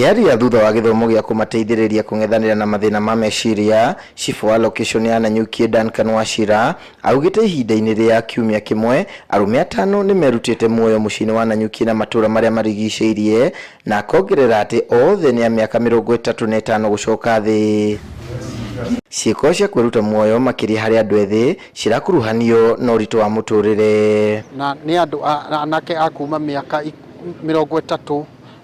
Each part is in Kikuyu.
Akĩaria thutha wa gĩthomo gĩa kũmateithĩrĩria kũng'ethanĩra na mathĩna ma meciria, cibũ wa location ya Nanyuki Duncan Wachira augĩte ihinda-inĩ rĩa kiumia kĩmwe arũme atano nĩ merutĩte muoyo mũciĩ-inĩ wa Nanyuki na matũra marĩa marigicĩirie, na akongerera atĩ othe nĩ a mĩaka 35 gũcoka thĩ. Ciĩko cia kwĩruta muoyo makĩria harĩ andũ ethĩ cirakuruhanio na ũritũ wa mũtũrĩre. Na nĩ andũ anake a kuma mĩaka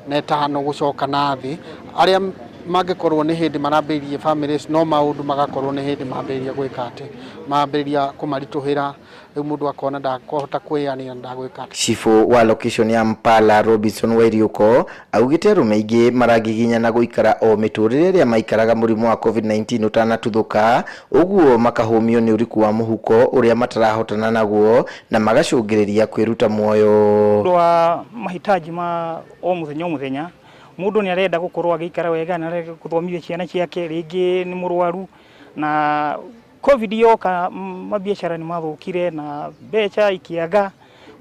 35 gũcoka na thĩ, arĩa mangĩkorwo nĩ hĩndĩ marambĩrĩirie families, no maũndũ magakorwo nĩ hĩndĩ mambĩrĩria gwĩka atĩ mambĩrĩria kũmaritũhĩra, rĩu mũndũ akona ndakũhota kwĩyanĩra, ndagwĩka atĩ. Cibũ wa location ya Mpala Robinson Wairiũko augĩte arũme aingĩ maragiginyana gũikara o mĩtũrĩre ĩrĩa maikaraga mũrimũ wa COVID-19 ũtanatuthũka, ũguo makahũmio nĩ ũriku wa mũhuko ũrĩa matarahotana naguo na magacũngĩrĩria kwĩruta muoyo. Ũndũ wa mahitaji ma o mũthenya o mũthenya, mũndũ nĩ arenda gũkorwo agĩikara wega, nĩ arenda gũthomithia ciana ciake, rĩngĩ nĩ mũrwaru, na COVID yoka mabiacara nĩ mathũkire na mbeca ikĩaga,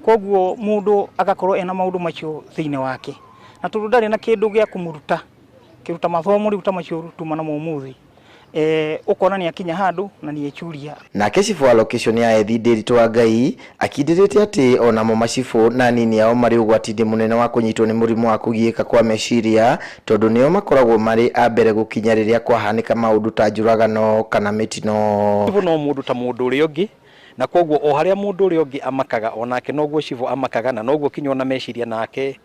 koguo mũndũ agakorwo ena maũndũ macio thĩinĩ wake, na tondũ ndarĩ na kĩndũ gĩa kũmũruta, kĩruta mathomo rĩu ta macio tuma namo ũmũthĩ, ũkona nĩ akinya handũ na nĩ ecuria. Nake cibũ wa location ya Ethi Ndĩritũ wa Ngai akindĩrĩte atĩ onamo macibũ na anini ao marĩ ũgwati-inĩ mũnene wa kũnyitwo nĩ mũrimũ wa kũgiĩka kwa meciria, tondũ nĩo makoragwo marĩ a mbere gũkinya rĩrĩa kwahanĩka maũndũ ta njũragano kana mĩtino. Cibũ no mũndũ ta mũndũ ũrĩa ũngĩ, na koguo o harĩa mũndũ ũrĩa ũngĩ amakaga onake noguo cibũ amakaga, na noguo kinya ona meciria nake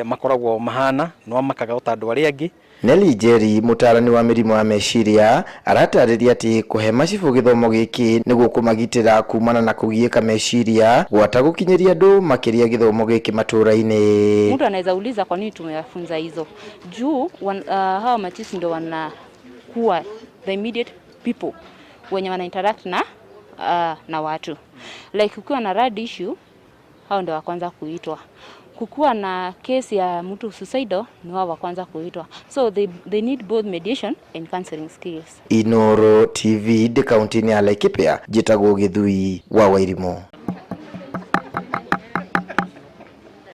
makoragwo mahana, no amakaga o ta andũ arĩa angĩ. Nelly Njeri, mũtaarani wa mĩrimũ ya meciria, aratarĩria atĩ kũhe macibũ gĩthomo gĩkĩ nĩguo kũmagitĩra kumana na kũgiĩka meciria gwata gũkinyĩria andũ makĩria gĩthomo gĩkĩ matũra-inĩ. Mtu anaweza uliza kwa nini tumewafunza hizo juu hawa machiefs ndio wanakuwa the immediate people wenye wana interact na watu, like ukiwa na rad issue, hao ndio wa kwanza kuitwa. Kukuwa na kesi ya mtu suicidal, ni wao wa kwanza kuitwa, so they need both mediation and counseling skills. Inoro TV ndĩ kaunti-inĩ ya Laikipia, njĩtagwo Gĩthui wa Wairimũ.